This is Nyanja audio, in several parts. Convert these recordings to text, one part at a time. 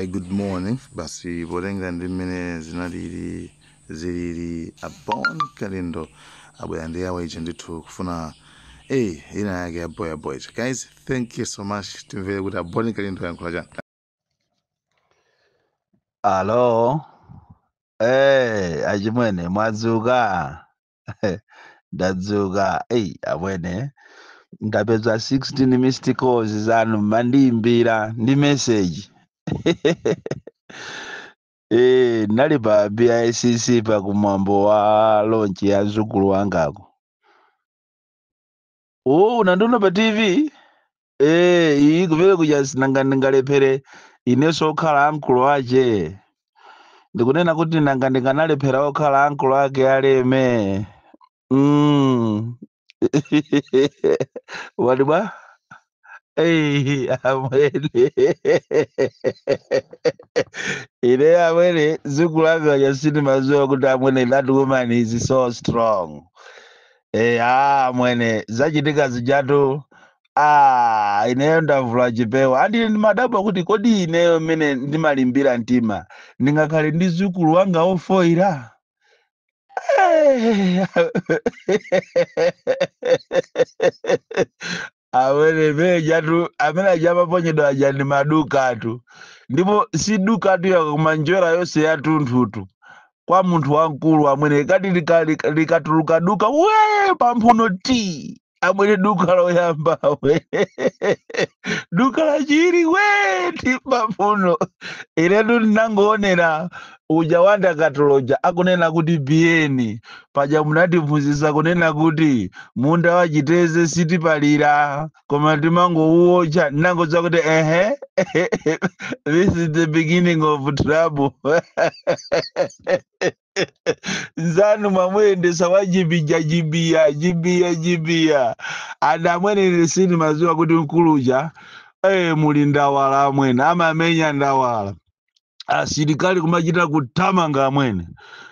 Good morning. Basi potenga ndi mmene zinalili zilili, a Bon Kalindo abwera ndi yawo ija ndithu kufuna ina yake ya boy boy. Guys, thank you so much. Timvere kuti a Bon Kalindo yankhula chani. Alo, achimwene mwadzuka? Ndadzuka. Ei, amwene, ndapeza 16 missed calls zanu, mandiyimbira ndi message. Nali pa BICC pa kumwambo wa launch ya mzukulu wangako. Oh, unandiona pa TV? Iyi kumene kuja nanga ndingalephere inenso okhala ankulu ache? Ndikunena kuti nanga ndinganalephera okhala ankulu ake aleme? Wati bwa? Ei, amwene. Ine amwene, mzukulu wanga uja sindimadziwa kuti amwene that woman is so strong. Amwene, zachitika zijatu. Ineyo ndavula chipewa. Andi ndimadabwa kuti kodi ineyo mmene ndimalimbira mtima ndingakhale ndi mzukulu wanga ofoira? Amene mejatu amene aja amaponyedwa aja ndi madukatu, ndipo si dukatu ya kumanjera yonse yatunthutu kwa munthu wamkulu amwene, kati likatuluka duka we pamphuno ti amwene, duka loyamba we duka lachiri we ti pamphuno. Inetu ndinangoonera uja wandakatuloja akunena kuti biyeni paja munatiphunzitsa kunena kuti munda wachiteze sitipalira koma timangouwocha. Ndinangodza kuti ehe, this is the beginning of trouble. Nzanu mwamuyendesa wajibiya jibiya jibiya jibiya and amwene sindimadziwa kuti mkuluja muli ndawala amwene, amamenya ndawala asilikali kumachita kuthamanga amwene,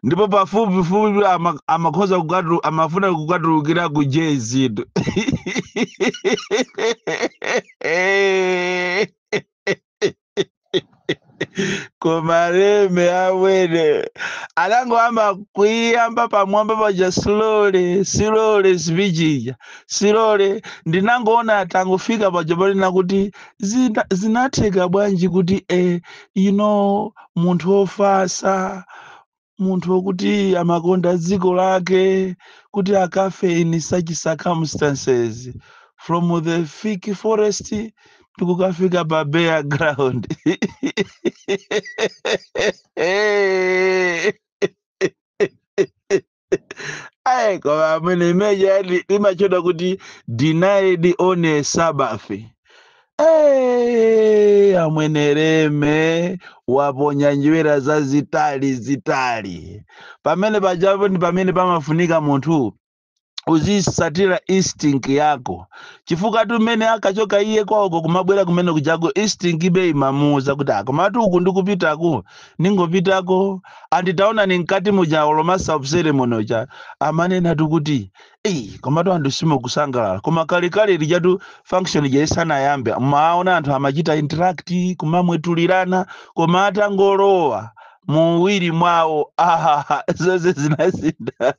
ndipo pafupifupi amakhoza amafuna kukatulukira ku jezitu. Koma leme amwene anangoamba kuiyamba pamwamba paja slowly slowly speech ija slowly. Ndinangoona atangofika paja panena kuti zinatheka bwanji kuti munthu wofasa, munthu wokuti amakonda dziko lake, kuti akafe in such circumstances from the thick forest ndikukafika pa bare ground. Ayi, koma amene imeja imachedwa kuti denied on a Sabbath. Amwene leme waponya njwera zazitali zitali. Pamene pajapo ndi pamene pamafunika munthu uzisatira instinct yako, chifukwa tu mmene akachoka iye kwawoko kumabwera kumene kujako instinct ibe imamuuza kuti akomatu uku ndikupitako ningopitako. Anditaona ni mkati muja olomasa of ceremony uja amanena tu kuti ei, komatu anthu simukusangalala. Koma kalekale lijatu function ija isanayambe maona anthu amachita interact kumamwetulirana, koma atangolowa muwiri mwawo ahaha zonse zinasintha.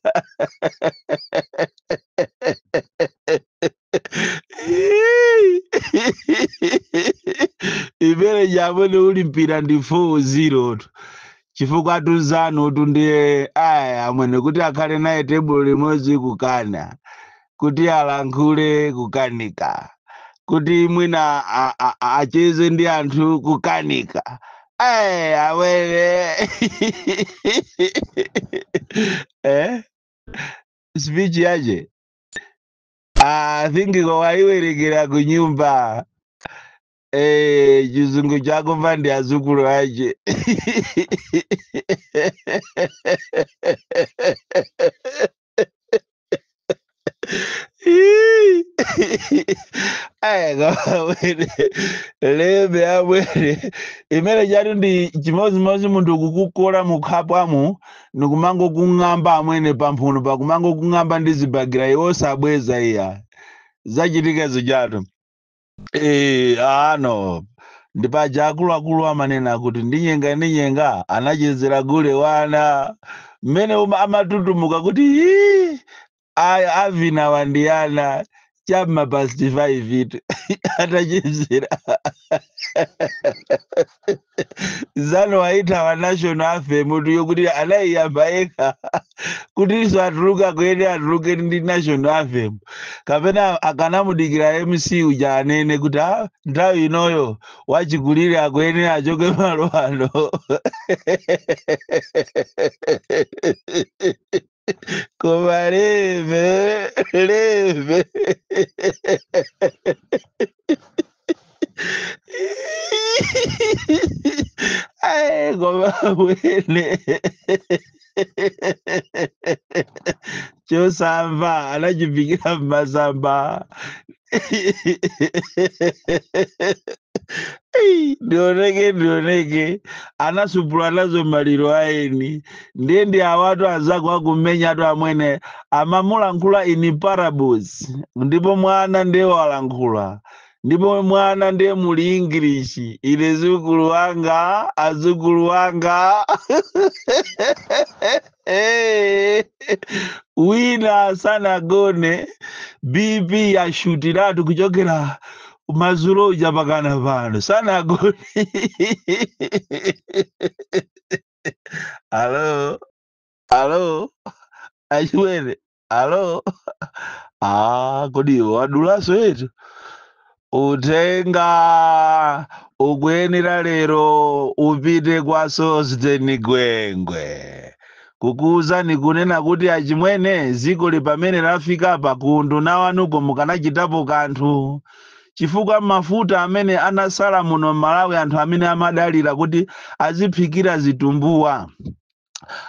Imene jamene uli mpira ndi 4-0 tu, chifukwa tuzanu tu ndiye aya amwene kuti akhale naye tebulo limodzi kukana, kuti alankhule kukanika, kuti mwina acheze ndi anthu kukanika. Amwene. Speech yache I think waiwerekera kunyumba. Chizungu chakumva ndi azukulu ache. Amwene, lebe amwene imene chatu ndi chimodzimodzi munthu kukukola mukhapwamu nikumango kung'amba amwene pamphuno pakumango kung'amba ndi zibagera iwo sabweza iya zachitika zijatu. Ano Ndipaja akuluakulu amanena kuti ndinyenga ndinyenga anachezera gule wana mmene amatutumuka kuti "Ii, aya avina wandiyana chamma past 5 itu atachezera zanu waita wa national anthem yokuti anaiyamba yekha kuti iso atuluka kuyene atuluke ndi national anthem kapena akanamudikira MC uja anene kuti "Ah, nthawi inoyo wachikulire akuyene achoke malo ano." Koma leve leve Ai, koma wene chosamva anachipikira mmasamba. Ei, ndioneke ndioneke anasupula nazo maliro aeni ndiye ndi awatu anzako akumenya atu amwene amamulankhula in parables ndipo mwana ndiye walankhula ndipo mwana ndiye muli English ine zukulu wanga azukulu wanga. Wina sanagone BP yashutiratu kuchokera mazulo uja pakana pano sanagone. Alo alo achiwene alo ah kodi wadulaso yetu utenga ukuyenera lero upite kwa Sosten Gwengwe kukuwuzani kunena kuti achimwene ziko lipamene lafika pakundu nawanuko mukanachitapo kanthu chifukwa mafuta amene anasala muno Malawi anthu amene amadalira kuti aziphikira zitumbuwa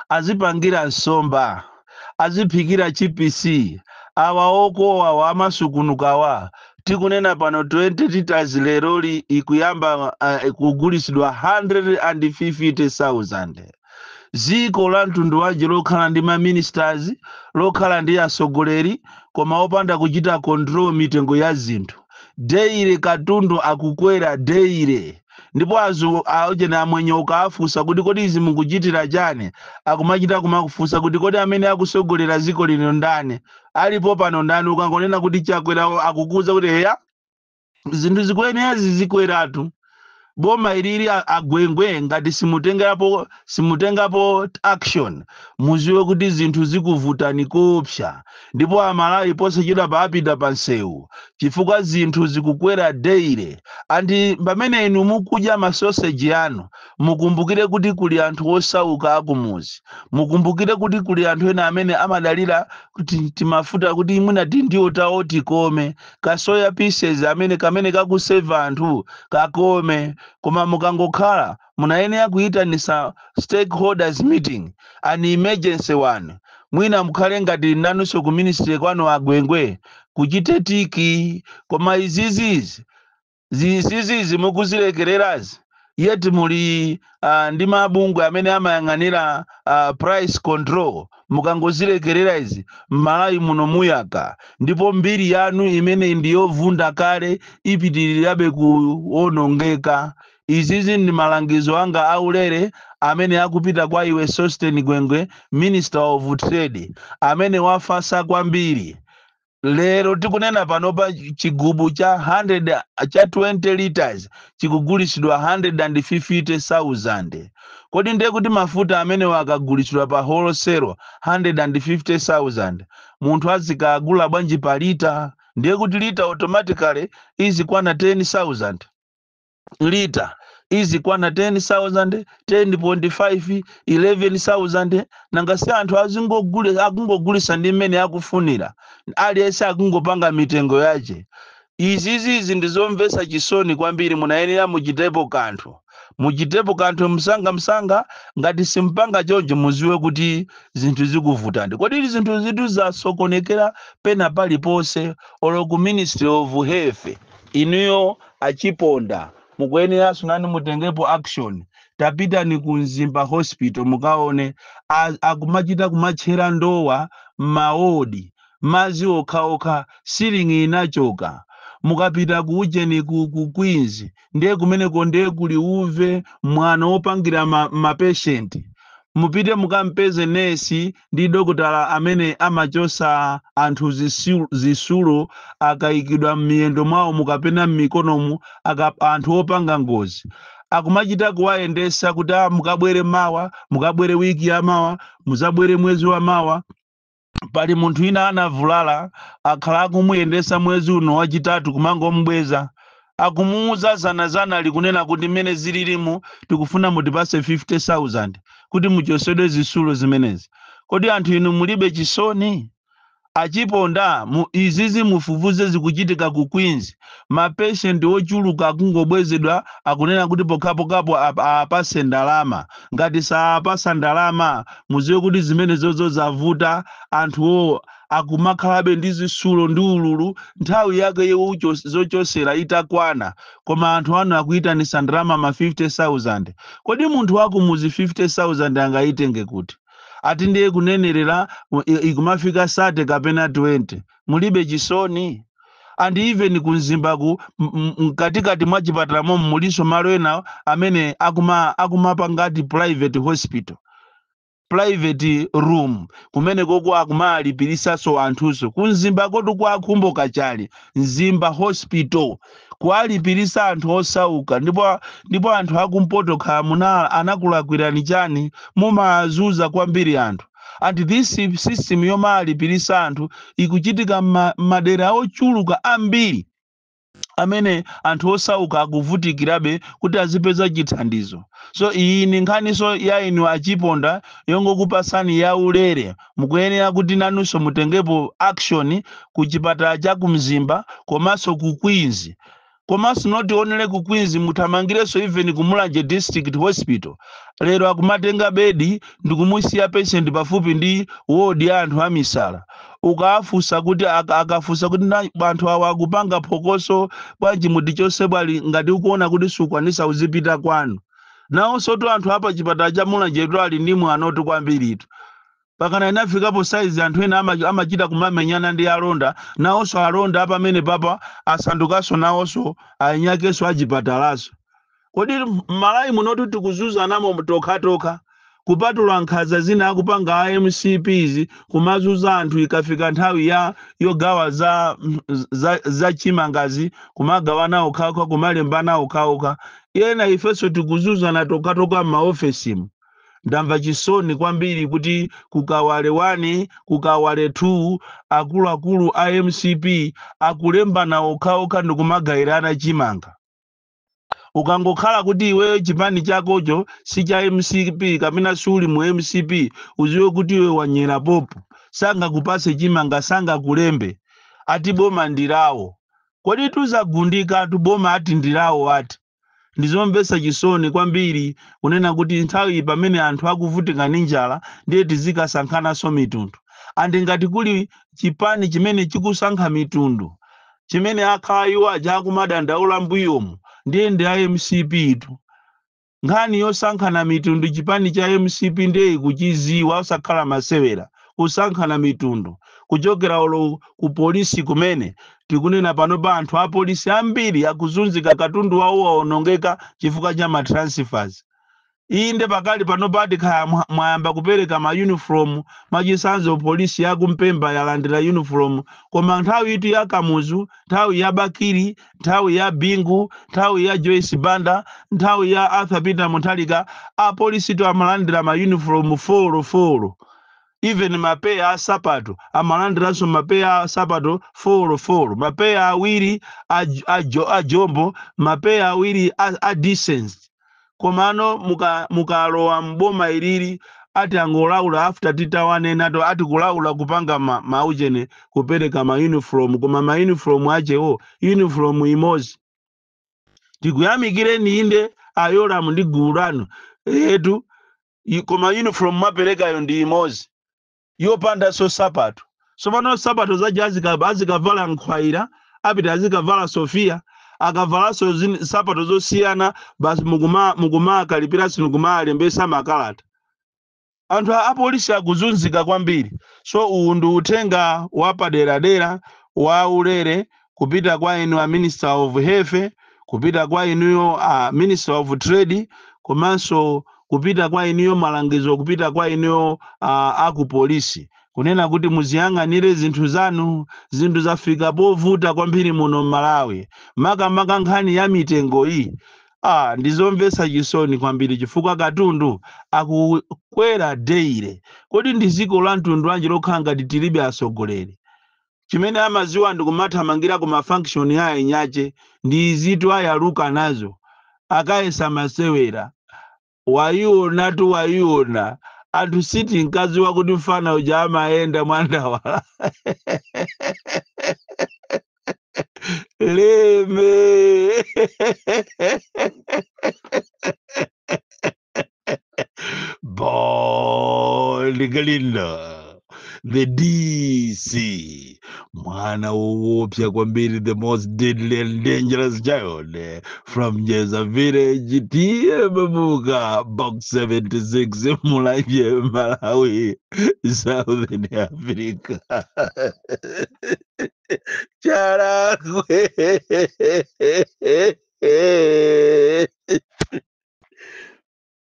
azipangira nsomba aziphikira chipisi awa okowa wa amasukunukawa tikunena pano 20 liters leroli ikuyamba kugulisidwa 150,000. Ziko la mtundu waje lokhala ndi ma ministers lokhala ndi atsogoleri koma opanda kuchita control mitengo ya zinthu deire katundu akukwera deire ndipo aujena amwenye ukawafunsa kuti kodi izi mukuchitira chani akumachita kumakufunsa kuti kodi amene akusogolera ziko lino ndani alipo pano ndani ukangonena kuti Chakwera akukuza kuti heya zinthu zikuyenera zizikweratu boma ilili agwengwe ngati simutengapo action muziwe kuti zinthu zikuvutani koopsa ndipo Amalawi posachedwa paapita pa nsewu chifukwa zinthu zikukwera deire andi pamene inu mukudya masoseji anu mukumbukire kuti kuli anthu osauka akumuzi mukumbukire kuti kuli anthu ena amene amadalira kuti timafuta kuti mwina tindiwo tawo tikome kasoya pieces amene kamene kakuseva anthu kakome koma mukangokhala munayenera kuyitanisa stakeholders meeting an emergency one mwina mukhale ngati nanunso ku ministry kwanu agwengwe kuchite tiki koma izizizi zizizizi mukuzilekererazi yeti muli ndi mabungwe amene amayang'anira price control mukangozilekerera izi m'Malawi muno muyaka ndipo mbiri yanu imene ndiyovunda kale ipitirirabe kuwonongeka. Izizi ndi malangizo anga aulere amene akupita kwa iwe Sosten Gwengwe Minister of Trade amene wafasa kwambiri. Lero tikunena panopa chigubu cha 100 cha 20 liters chikugulisidwa 150,000. Kodi ndiye kuti mafuta amene akagulisidwa pa wholesale 150,000 munthu azikagula bwanji pa lita? Ndiye kuti lita automatically izikwana 10,000 lita izikwana 10,000 10.5 11,000 nanga si anthu akungogulisa ndi mmene akufunira aliyense akungopanga mitengo yache. Izizizi ndizomvetsa chisoni kwambiri munayenera muchitepo kanthu muchitepo kanthu msanga msanga ngati simpanga choncho muziwe kuti zinthu zikuvutani. Kodi zinthu zitu zasokonekera pena paliponse olo ku Ministry of Health inuyo achiponda mukuyeneranso nani mutengepo action. Tapitani ku Mzimba Hospital mukaone akumachita kumatchera ndowa m'mawodi madzi okhaokha silingi inachoka. Mukapita ku ujeni, ku Queens, ndiye kumeneko ndiye kuli uve mwano wopangira mapatient. Mupite mukampeze nesi ndi dokotala amene amachosa anthu zisulo akayikidwa m'miyendo mwawo mukapena m'mikonomu, anthu opanga ngozi akumachita kuwayendesa kuti mukabwere mawa, mukabwere wiki ya mawa, muzabwere mwezi wa mawa. Pali munthu ina anavulala, akhala akumuyendesa mwezi uno wachitatu, kumangomubweza, akumuuza zanazana likunena kuti mmene zililimu tikufuna mutipase 50,000 kuti muchosedwe zisulo zimenezi. Kodi anthu inu mulibe chisoni? Achiponda izizi mufufuze, zikuchitika ku Queens. Mapatient ochuluka akungobwezedwa, akunena kuti pokhapokhapo apase ndalama. Ngati saapasa ndalama, muziwe kuti zimene zozo zavuta. Anthuwo akumakhalabe ndi zisulo ndi ululu nthawi yake zochosera itakwana, koma anthu anu akuyitanisa ndalama ma 50,000. Kodi munthu wakumuzi 50,000 angayitenge kuti? Ati ndiye kunenerera ikumafika 30 kapena 20. Mulibe chisoni? And even kumzimbaku, mkatikati mwa chipatala momwe muliso malo ena amene akumapangati private hospital, private room, kumene koko akumalipirisaso anthuso. Kumzimba kotu kwa Khumbo Kachali, Mzimba Hospital, kuwalipirisa anthu osauka. Ndipo anthu akumpoto khala muna anakulakwirani chani? Mumazuza kwambiri anthu. And this system yomalipirisa anthu ikuchitika m'madera ochuluka ambiri amene anthu osauka akuvutikirabe kuti azipeza chithandizo. So iyi ni nkhaniso ya inu achiponda yongokupasani ya ulere. Mukuyenera kuti nanunso mutengepo action ku chipatala cha kumzimba komanso ku Queens, komanso not only ku Queens, muthamangirenso even ku Mulanje District Hospital. Lero akumatenga bedi ndikumusiya patient pafupi ndi ward ya anthu amisala. Ukafunsa kuti akafunsa kuti anthu awa akupanga phokoso bwanji, mutichose bwali. Ngati ukuona kuti sukwanisa, uzipita kwanu. Nawonso tu anthu apa chipatala cha Mulanje ali ndi mwanotu kwambiritu. Pakana inafikapo saizi anthu ena amachita kumamenyana ndi alonda. Nawonso alonda apamene papa asandukanso nawonso ainyakenso achipatalaso. Kodi m'Malawi munotu tikuzuzanamo tokhatokha, kupatula nkhanza zina akupanga a MCPs kumazuza anthu ikafika nthawi ya yogawa za chimangazi, kumagawana okhaokha, kumalembana okhaokha ena, ifenso tikuzuzana tokhatokha m'maofesimu. Ndamva chisoni kwambiri kuti kukawale 1, kukawale 2, akuluakulu a MCP akulembana okhaokha ndikumagayirana chimanga. Ukangokhala kuti iweyo chipani chakocho si cha MCP kapena suli mu MCP, uziwe kuti iwe wanyera popo, sangakupase chimanga, sangakulembe. Ati boma ndilawo. Kodi tuzagundika tu? Boma ati ndilawo ati. Ndizomvetsa chisoni kwambiri kunena kuti nthawi pamene anthu akuvutika ndi njala, ndiye tizikasankhananso mitundu. And ngati kuli chipani chimene chikusankha mitundu, chimene akhala iwo aja akumadandaula mbuyomu, ndiye ndi a MCP tu. Nkhani yosankhana mitundu, chipani cha MCP ndiye ikuchiziwa, osakhala masewera. Kusankhana mitundu kuchokera olo ku polisi kumene tikunena pano pa anthu apolisi ambiri akuzunzika, katundu wawo waonongeka chifukwa cha ma transfers. Inde, pakali pano pati khaya mwayamba kupereka ma uniform, mwachisanzo polisi yakumpemba yalandira uniform, koma nthawi itu ya Kamuzu, nthawi ya Bakiri, nthawi ya Bingu, nthawi ya Joyce Banda, nthawi ya Arthur Peter Mutharika, apolisi tu amalandira ma uniform four four, even mapeya a sapato amalandiranso mapeya a sapato four four, mapeya awiri a jombo, mapeya awiri a decent. Komano mukalowa mboma ilili, ati angolaula after titawanenato, ati kulaula kupanga mauchene kupereka ma uniform, koma ma uniform achewo uniform imodzi. Tikuyamikireni inde ayolamu ndi gulu lanu etu, koma uniform mwaperekayo ndi imodzi yopandanso sapato. Sopano sapato zaja azikavala nkhwaira, apita azikavala Sofia, akavalanso sapato zosiyana basi, mukumakalipiranso mukumalembesa makalata. Anthu apolisi akuzunzika kwambiri. So uwu ndi uthenga wapaderadera wa ulere. Kupita kwa inu a Minister of Health, kupita kwa inuyo a Minister of Trade, komanso kupita kwa inuyo malangizo, kupita kwa inuyo aku polisi, kunena kuti muziyang'anire zinthu zanu. Zinthu zafika povuta kwambiri muno m'Malawi, makamaka nkhani ya mitengo iyi. Ndizomvetsa chisoni kwambiri chifukwa katundu akukwera daily. Kodi ndi dziko la mtundu wanji lokhala ngati tilibe atsogoleri? Chimene amaziwa ndi kumathamangira ku mafunction ya enyache. Ndi izitu ayaluka nazo, akayesa masewera. Wayiona tu, wayiona. Anthu sitinkadziwa kuti mfana uja amayenda mwandawala leme. Bon Kalindo, the DC, mwana woopsa kwambiri, the most deadly and dangerous child from Jeza Village, T/A Mabuka, Box 76, Mulanje, Malawi, Southern Africa. Charakwe.